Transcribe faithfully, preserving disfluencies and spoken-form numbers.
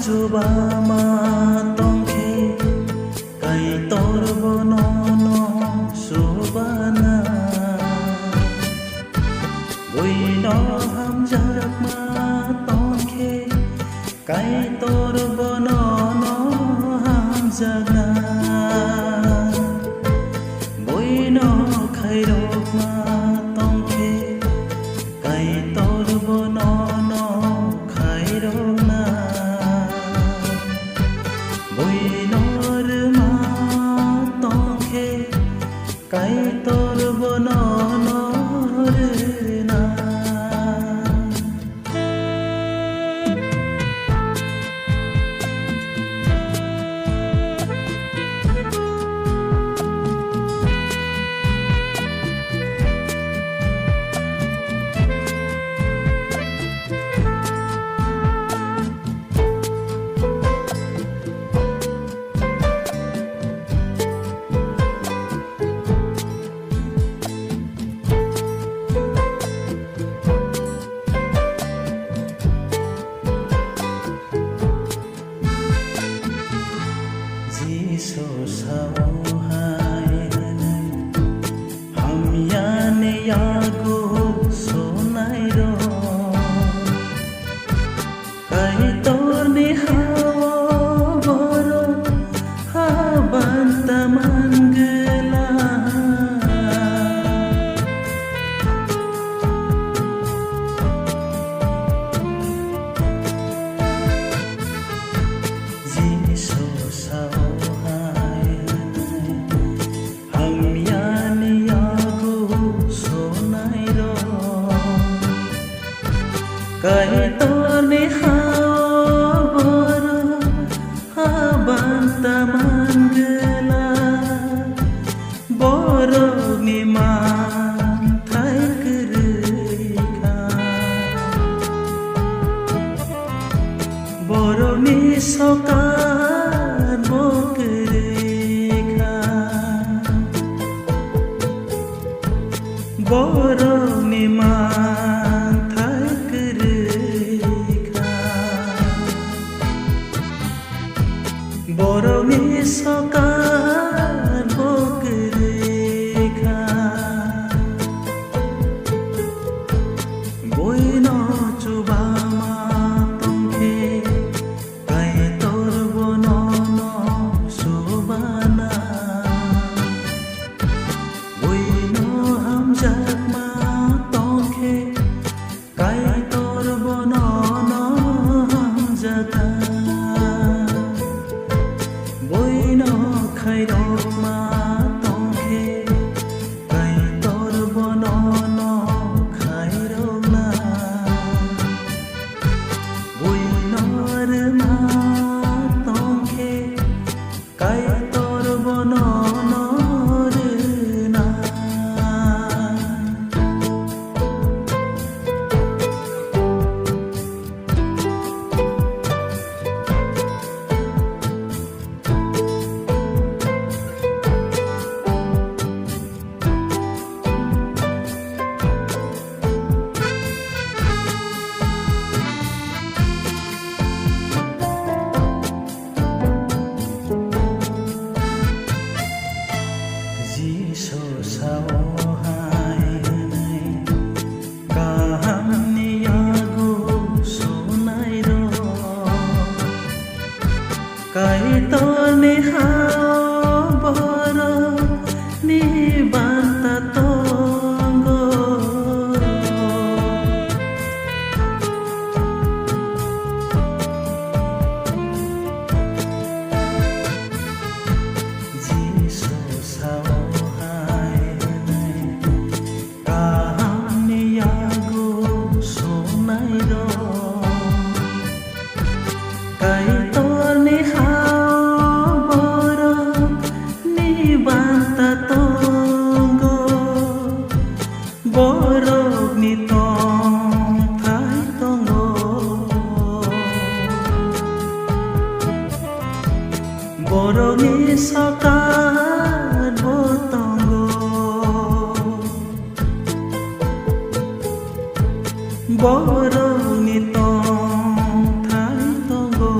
Chubama tongkhe, Kaitor bono no chubana. Buino hamjakma tongkhe, Kaitor bono no hamjakna. Buino khairokma tongkhe, Kaitor bono no khairokna. Buino rwma tongkhe, Kaitor bono no rwna. Jisu sao hai hwnwi, hamyani yago sonai rw. Kaitorni ha-o borok haban ta man gwla. Jisu sao hai hwnwi, hamyani yago sonai rw. Kaitorni ha-o borok haban ta man gwla, borokni manthai kwrwi kha. Borokni sokat bo kwrwi kha. Borokni manthai kwrwi kha. Borokni sokat bo kwrwi kha. Buino chubama tongkhe, Kaitor bono no chubana. Buino hamjakma tongkhe, Kaitor bono no hamjakna. Buino khairokma tongkhe, Kaitor bono no khairokna. Buino rwma tongkhe, Kaitor bono no rwna. Jisu sao hai hwnwi, kahamni yago sonai rw. Kaitorni ha-o borokni banta tongo. Jisu sao hai hwnwi, kahamni yago sonai rw. Kaitorni ha-o borokni banta tongo, borokni tongthai tongo. Borokni sokat bo tongo. Borokni tongthai tongo.